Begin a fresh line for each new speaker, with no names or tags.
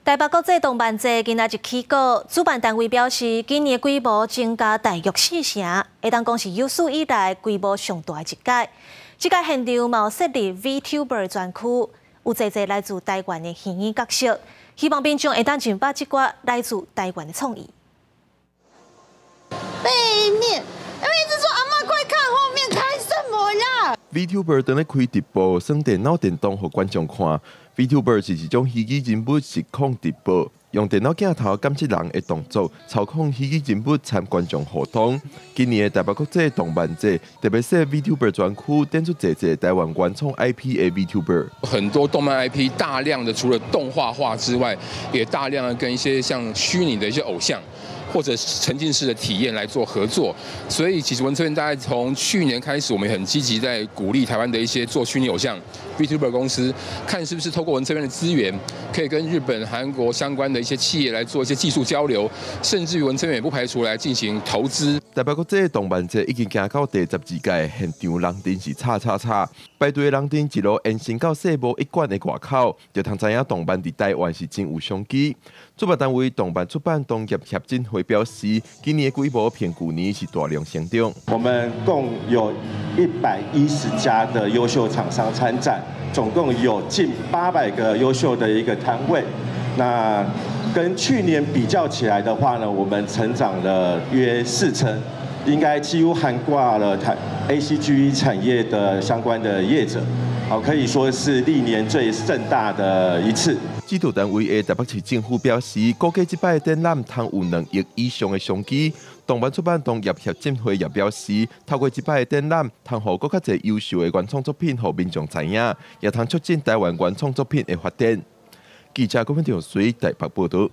台北國際動漫節今仔日起鼓，主辦單位表示，今年規模增加大約四成，會當講是有史以來規模上大的一屆。這屆現場嘛有設立 VTuber 專區，有濟濟來自台灣的虛擬角色，希望民眾會當認捌這寡來自台灣的創意。
背面，因為一直說阿嬤快看後面開什麼啦
？VTuber 當咧開直播，耍電腦電動予觀眾看。VTuber 是一種虛擬人物實況直播，用電腦鏡頭監測人的動作，操控虛擬人物參觀眾互動。今年的台北國際動漫節特別設 VTuber 專區，展出濟濟台灣原創 IP 的 VTuber。
很多動漫 IP 大量的除了動畫化之外，也大量的跟一些像虛擬的一些偶像，或者沉浸式的體驗來做合作，所以其實文策院大概從去年開始，我們也很積極在鼓勵台灣的一些做虛擬偶像 VTuber 公司，看是不是透過文策院的資源，可以跟日本、韓國相關的一些企業來做一些技術交流，甚至於文策院也不排除來進行投資。
台北國際動漫節已經行到第12屆，現場人陣是吵吵吵，排隊的人陣一路延伸到世貿一館的外口，就通知影動漫佇台灣是真有商機。主辦單位動漫出版同業協進會表示，今年的規模比舊年是大量成長。
我們共有110家的優秀廠商參展，總共有近800個優秀的一個攤位。那跟去年比較起來的話呢，我們成長了約4成，應該幾乎涵蓋了台 ACG 產業的相關的業者，好，可以說是歷年最盛大的一次。
指導單位的台北市政府表示，估計這擺展覽通有2億以上的商機。動漫出版同業協進會也表示，透過這擺展覽，通予閣較濟優秀的原創作品予民眾知影，也通促進台灣原創作品的發展。記者郭文長隨台北報道。